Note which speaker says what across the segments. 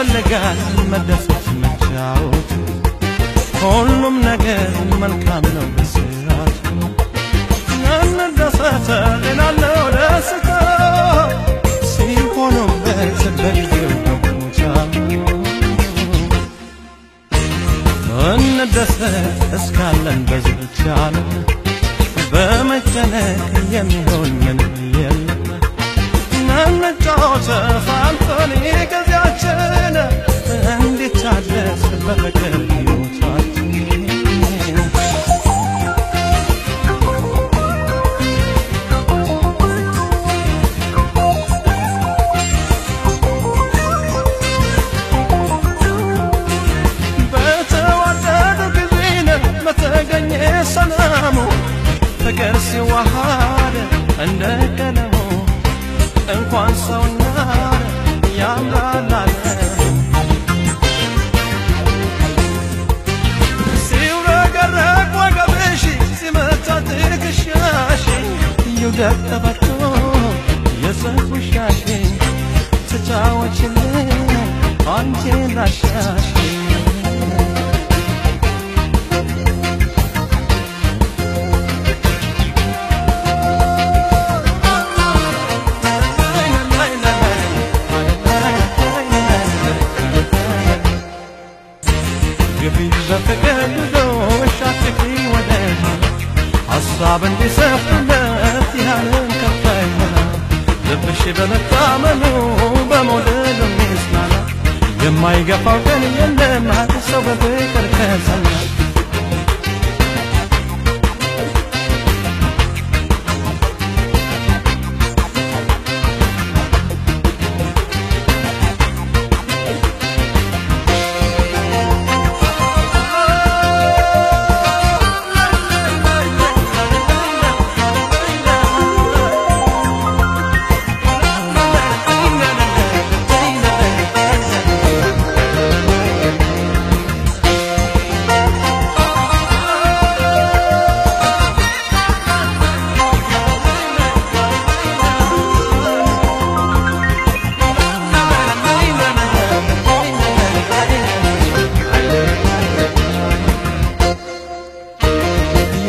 Speaker 1: ያስፈልጋል መደሰት መጫወት፣ ሁሉም ነገር መልካም ነው በስርዓቱ። እንደሰት ሌላለው ደስታ ሲሆኑበት በጊዜው በቦታው። እንደሰት እስካለን በዚህች ዓለም፣ በመጨነቅ የሚሆን ምንም የለም። እንጫወት ሳልፈን ጊዜያችን እንዲታደስ በፍቅር ሕይወታችን። በተዋደዱ ጊዜ በተገኘ ሰላሙ፣ ፍቅር ሲዋሃድ እንደ ቀለሙ፣ እንኳን ሰውና ያምራል ዓለሙ። ሲውረገረግ ወገብሽ ሲመታ ትከሻሽ፣ ይውደቅ ተፈቶ የፀጉርሽ ሻሽ፣ ተጫወችልኝ አንቺን ላሻሽ። ግፊ በፍቅር ይዞሽ አትግፊ ወደ ኋላ፣ ሐሳብ እንዲሰፍርለት ያለን ከፋይና፣ ልብሽ በመታመኑ በመውደዱ የሚጽናና፣ የማይገፋው ቀን የለም ሰው በፍቅር ከጸና።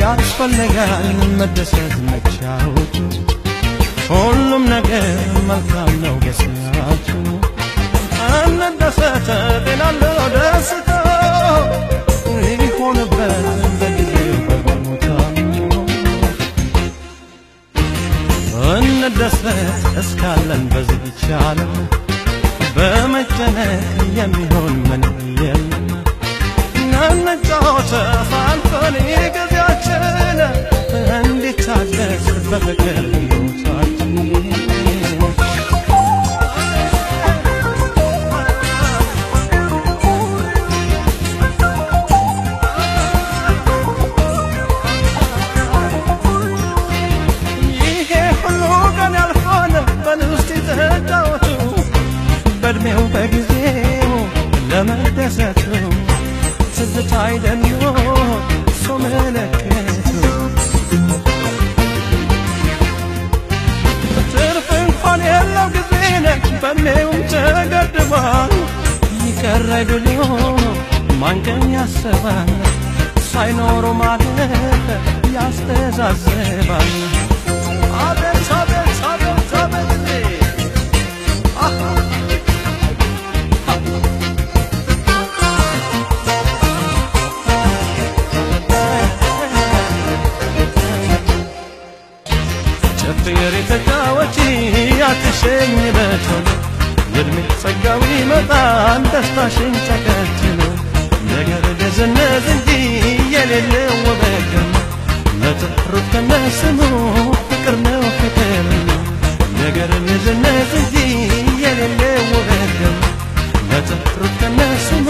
Speaker 1: ያስፈልጋል መደሰት መጫወቱ፣ ሁሉም ነገር መልካም ነው በስርዓቱ። እንደሰት ጤናለው ደስታ ይሆንበት በጊዜው በቦታው። እንደሰት እስካለን በዚህች ዓለም፣ በመጨነቅ የሚሆን ምንም የለም። እንጫወት ሳልፈን ጊዜያችን እንዲታደስ በፍቅር ሕይወታችን። ይሄ ሁሉ ቀን ያልፋል፣ በል እስቲ ተጫወቱ፣ በዕድሜው በጊዜው ለመደሰቱ ትዝታ አይደል ሰው መለከቱ። ትርፍ እንኳን የለው ጊዜ በዕድሜውም ተገድቧል፣ ይቀር ብሎ ማን ቀን ያስባል፣ ሳይኖሩ ማለፍ ያስተዛዝባል። አቤት አቤት አቤት አቤት አሃ። ጨፍሪ ተጫወቺ አትሸኝ በቶሎ፣ የእድሜ ጸጋው ይመጣል ደስታሽን ተከትሎ። ነገር ልዝነዝ እንጂ የሌለው ውበት ግርማ፣ ለጠሩት ከነስሙ ፍቅር ነው ፍቅር ነው። ነገር ልዝነዝ እንጂ የሌለው ውበት ግርማ፣ ለጠሩት ከነስሙ